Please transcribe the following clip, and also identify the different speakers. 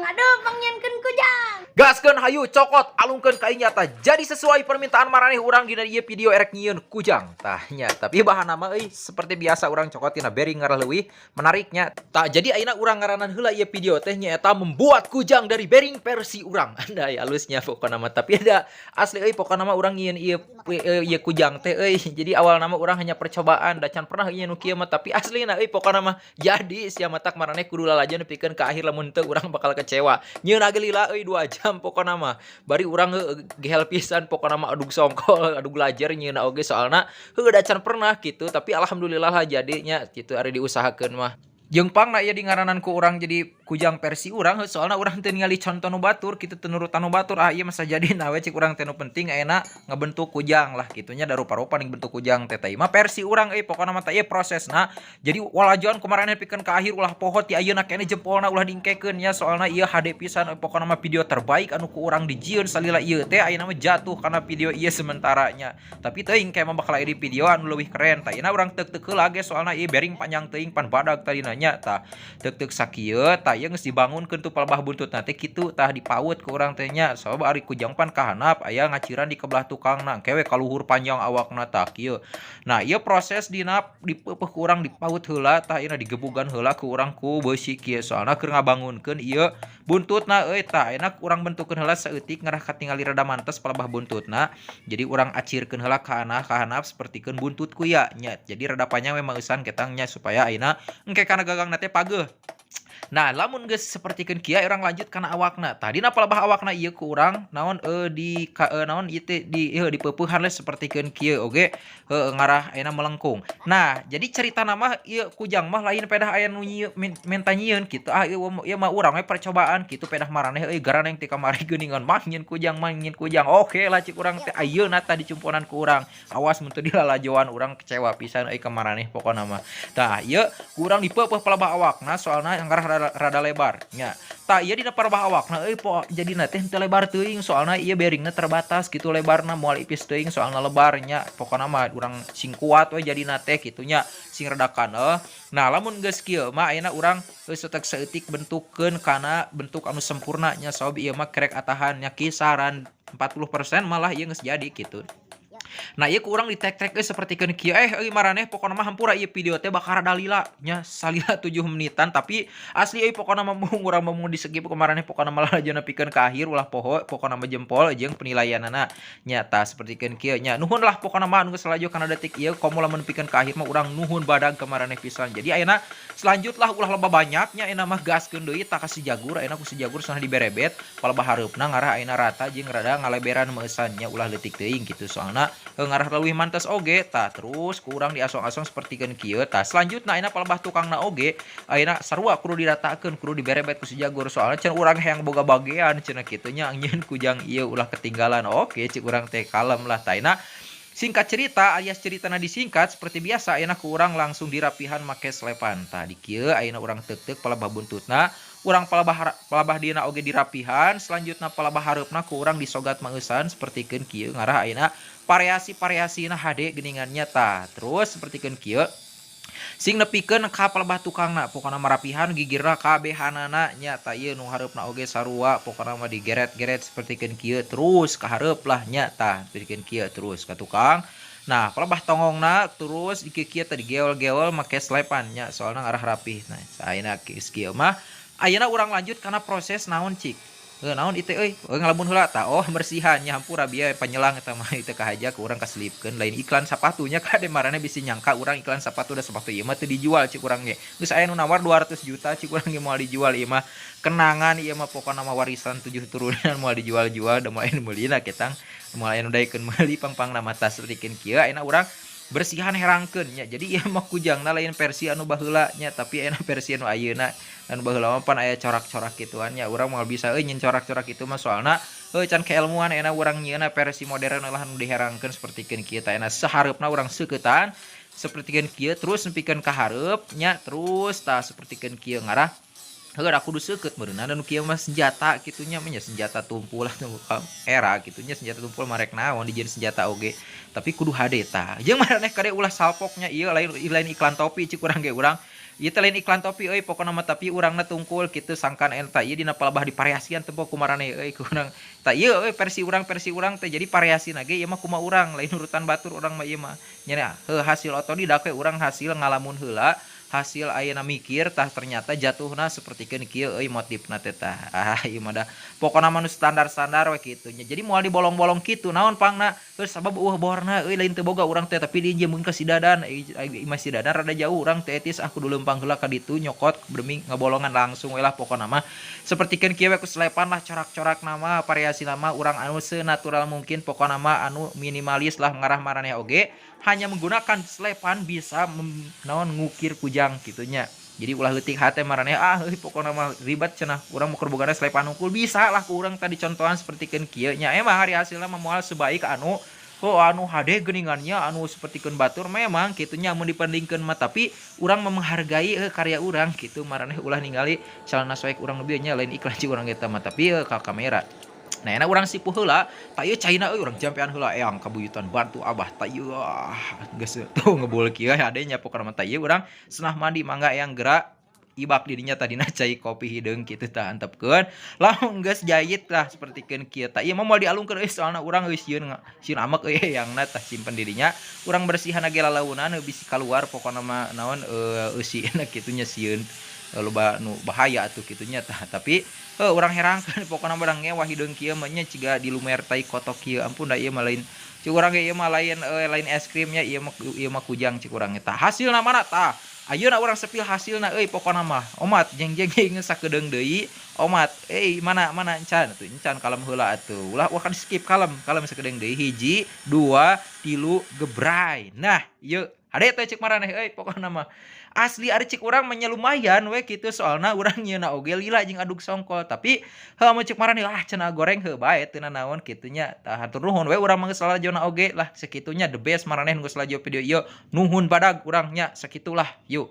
Speaker 1: Aduh, pangnyieunkeun kujang.
Speaker 2: Gaskeun hayu, cokot, alungkeun ka nyata. Jadi sesuai permintaan maraneh, urang dina ieu video erek nyieun kujang. Tah nya, tapi bahanna mah euy seperti biasa urang cokot tina bearing ngarah leuwih menariknya. Tah, jadi ayeuna urang ngaranan heula ieu video teh nyaeta membuat kujang dari bearing versi urang. Andai halusnya pokona mah, tapi ada asli euy, pokona mah urang nyieun ieu ieu kujang teh euy. Jadi awalna mah urang hanya percobaan, da can pernah nyieun nu kieu mah, tapi aslina euy pokona mah jadi sia. Matak maraneh kudu lalajo nepikeun ka akhir, lamun teu urang bakal kecewa. Nyieun ge lila euy, 2 jam pokona mah. Bari urang gehel pisan pokona mah, adug songkol, adug lajer nyieunna oge, soalna heueuh da can pernah gitu, tapi alhamdulillah lah jadinya gitu ari diusahakeun mah. Jeung pangna ieu di ngaranan ku urang jadi kujang versi urang, heuh soalna urang teu ningali contoh nu batur kitu, teu nurutan nu batur. Ah, ieu mah sajadina we cik urang teh, nu penting ayeuna ngabentuk kujang lah kitu nya, da rupa-rupa ning bentuk kujang teh. Tah, ieu mah versi urang euy pokona mah. Tah, ieu prosesna. Jadi walajoan ku maraneh pikeun ka akhir, ulah poho ti ayeuna keneh jempolna ulah diengkekeun nya, soalna ieu HD pisan euy, pokona mah video terbaik anu ku urang dijieun salila ieu teh ayeuna mah jatuh kana video ieu sementara nya. Tapi teuing kayak mah bakal aya di video anu leuwih keren. Tah, ayeuna urang teuk-teuk heula ge, soalna ieu bearing panjang teuing, pan badag tadina nya. Tah, teuk-teuk sakieu. Tah, ieu geus dibangunkeun tuh palebah buntutna teh kitu. Tah, dipaut ku urang teh nya, sabab ari kujang pan ka handap aya ngaciran di kebelah tukangna, engke we kaluhur panjang awakna. Tah, kieu. Nah, ieu proses dina dipeupeuh ku urang, dipaut heula. Tah, ayeuna digebugan heula ku urang ku beusi kieu, soalna keur ngabangunkeun ieu buntutna euy. Tah, ayeuna urang bentukkeun heula saeutik ngarah katingali rada mantes palebah buntutna. Jadi urang acirkeun heula ka handap sapertikeun buntut kuya nya, jadi rada panjang we meusan ketang nya, supaya ayeuna engke kana gagangna teh pageuh. Nah, lamun geus sapertikeun kieu, urang lanjut kana awakna. Tah, dina palebah awakna ieu ku urang naon di ka naon ieu teh, di ieu dipeupeuhan we sapertikeun kieu oge, heueuh, ngarah ayeuna melengkung. Nah, jadi caritana mah ieu kujang mah lain pedah aya nu menta nyieun kitu. Ah, ieu ieu mah urang we percobaan kitu, pedah maraneh euy garaneng ti kamari geuningan mah nyieun kujang mah nyieun kujang. Oke lah cik urang teh, ayeuna tah dicumponan ku urang. Awas mun teu dilalajoan, urang kecewa pisan euy ka maraneh pokona mah. Tah, ieu ku urang dipeupeuh palebah awakna, soalna ngarah rada, rada lebar nya. Tah, ieu dina palebah awakna euy po jadina teh henteu lebar teuing, soalna ieu bearingna terbatas gitu lebarna, moal ipis teuing soalna lebarnya. Pokona mah urang sing kuat we jadina teh kitu nya, sing rada kaneuh. Nah, lamun geus kieu mah ayeuna urang geus setek saeutik bentukkeun kana bentuk anu sempurna nya, sabab ieu mah kerek atahan nya kisaran 40% malah ieu geus jadi kitu. Nah, ieu ku urang ditek-tek euy sapertikeun kieu. Eh euy maraneh, pokona mah hampura, ieu video teh bakal rada lila nya, salila 7 menitan, tapi asli euy pokona mah mung urang mah mun di skip ku maraneh, pokona mah lalajo nepikeun ka akhir, ulah poho pokona mah jempol jeung penilaianana nya. Tah, sapertikeun kieu nya. Nuhun lah pokona mah anu geus lalajo kana detik ieu, komo lamun nepikeun ka akhir mah urang nuhun badag ka maraneh pisan. Jadi ayeuna selanjutlah, ulah loba banyak nya, ayeuna mah gaskeun deui. Tah, ka si Jagur ayeuna, ku si Jagur sana diberebet palebah hareupna ngarah ayeuna rata jeung rada ngaleberan meusan nya, ulah leutik teuing kitu, soalna ngarah leuwih mantes oge. Tah, terus ku urang diasong-asong sapertikeun kieu. Tah, selanjutna ayeuna palebah tukangna oge ayeuna sarua kudu diratakeun, kudu diberebet ku si Jagur, soalna cenah urang hayang boga bagean cenah kitu nya, nyieun kujang ieu ulah ketinggalan. Oke cik urang teh, kalem lah. Tah, ayeuna singkat cerita alias ceritana disingkat, seperti biasa ayeuna ku urang langsung dirapihan make selepan. Tah, di kieu ayeuna urang teuk-teuk palebah buntutna, urang palebah palebah dieuna oge dirapihan. Selanjutna palebah hareupna ku urang disogat meusan sapertikeun kieu, ngarah ayeuna variasi-variasina HD geuningan nya. Tah, terus sapertikeun kieu sing nepikeun ka palebah tukangna, pokona marapihan gigirna kabehanana nya. Tah, ieu nu hareupna oge sarua, pokona mah digeret-geret sapertikeun kieu terus ka hareup lah nya. Tah, sapertikeun kieu terus ka tukang. Nah, palebah tonggongna terus dikieu teh, digeol-geol make selepan nya, soalna ngarah rapih. Nah, ayeuna geus kieu mah ayeuna urang lanjut kana proses naon cik. Heuh, naon ieu teh euy? Oh, ngalamun heula tah. Oh, bersihan nya, hampura bieu panyelang eta mah teu kahaja ku urang kaselipkeun, lain iklan sapatunya, kade maraneh bisi nyangka urang iklan sapatu, da sapatu ieu mah teu dijual cik urang ge. Geus aya nu nawar 200 juta, cik urang ge moal dijual. Ieu mah kenangan, ieu mah pokona mah warisan tujuh turunan, moal dijual-jual, da moal aya nu meulina ketang, moal aya nu daekeun meuli pang-pangna mah. Tah, sapertikeun kieu ayeuna urang bersihan herangkeun nya. Jadi ieu mah kujangna lain versi anu baheula nya, tapi ayeuna versi anu ayeuna. Anu baheula mah pan aya corak-corak gituan nya, urang moal bisa euy nyieun corak-corak kitu mah, soalna heuh can keilmuan. Ayeuna urang nyieunna versi modern lah anu diherangkeun sapertikeun kieu. Tah, ayeuna sahareupna urang seukeutan sapertikeun kieu terus nepikeun ka hareup nya. Terus tah, sapertikeun kieu ngarah heuh da kudu seukeut meureunna nu kieu mah senjata kitu nya, nya senjata tumpul lah era kitu nya. Senjata tumpul marek naon dijieun senjata oge, tapi kudu hade. Tah, jeung maraneh kade ulah salpok nya, ieu lain lain iklan topi cik urang ge, urang Ieu teh lain iklan topi euy pokona mah, tapi urangna tungkul kitu sangkan eta ieu dina palebah divariasian tempo ku maraneh euy ku urang. Tah ieu euy versi urang teh, jadi variasina ge ieu mah kumaha urang, lain urutan batur urang mah ieu mah. Nya heuh, hasil otodidak we urang, hasil ngalamun heula, hasil ayeuna mikir, tah ternyata jatuhna sapertikeun kieu euy motifna teh tah. Ah, ieu mah da pokona mah nu standar-standar we kitu nya. Jadi moal dibolong-bolong kitu naon pangna? Heuh, sabab euweuh borna euy, lain teu boga urang teh, tapi diinjeumkeun ka si Dadan. Imah si Dadan rada jauh, urang teu etis ah kudu leumpang heula ka ditu nyokot demi ngabolongan, langsung we lah pokona mah. Sapertikeun kieu we ku selepan lah, corak-corakna mah, variasina mah urang anu senatural mungkin, pokona mah anu minimalis lah ngarah maraneh oge hanya menggunakan selepan bisa naon ngukir kujang kitu nya. Jadi ulah leutik hate maraneh, ah euy pokona mah ribet cenah, urang mah keur bogana selepan hungkul, bisa lah ku urang tadi contohan sapertikeun kieu nya. Emang ari hasilna mah moal sebaik anu oh anu hade geuningan nya, anu sapertikeun batur memang kitu nya mun dibandingkeun mah, tapi urang mah menghargai karya urang kitu. Maraneh ulah ningali celana soek urang lebih nya, lain iklan cik urang eta mah, tapi ka kamera. Nah, enak urang sipuh heula, tah ieu caina euy, urang jampean heula eyang kabuyutan bantu abah, tah ieu ah geus tuh ngebul kieu hade nya pokona mah. Tah ieu urang senah mandi, mangga eyang geura ibak di dinya, tadina cai kopi hideung kitu tah, antepkeun lamun geus jahit lah sapertikeun kieu. Tah, ieu mah moal dialungkeun euy, soalna urang geus sieun sieun amek euy eyangna. Tah, simpen di dinya, urang bersihan ge lalaunan bisi kaluar pokona mah naon eusina kitu nya, sieun loba nu bahaya atuh kitu nya. Tah, tapi heuh urang herangkeun pokona mah, urang ngewah hideung kieu mah nya, ciga dilumer tai kotok kieu. Ampun da ieu mah lain cik urang ge, ieu mah lain lain es krim nya, ieu mah kujang cik urang. Tah, hasilna mana? Tah, ayeuna urang sepil hasilna euy, pokona mah omat jeng jeng jeng sakedeung deui omat euy. Mana mana encan atuh, encan, kalem heula atuh, ulah ulah kan skip, kalem kalem, sakedeung deui, hiji, dua, tilu, gebray. Nah, ieu hade teh cek maraneh euy, pokona mah asli ari cek urang mah nya lumayan we kitu, soalna urang nyieunna oge lila jeung aduk songkol. Tapi heuh mun cek maraneh ah cenah goreng, heuh bae teu nanaon kitu nya. Tah, hatur nuhun we urang mah geus lalajona oge lah sakitunya, the best maraneh nu geus lalajo video ieu, nuhun badag urang nya, sakitulah yuk.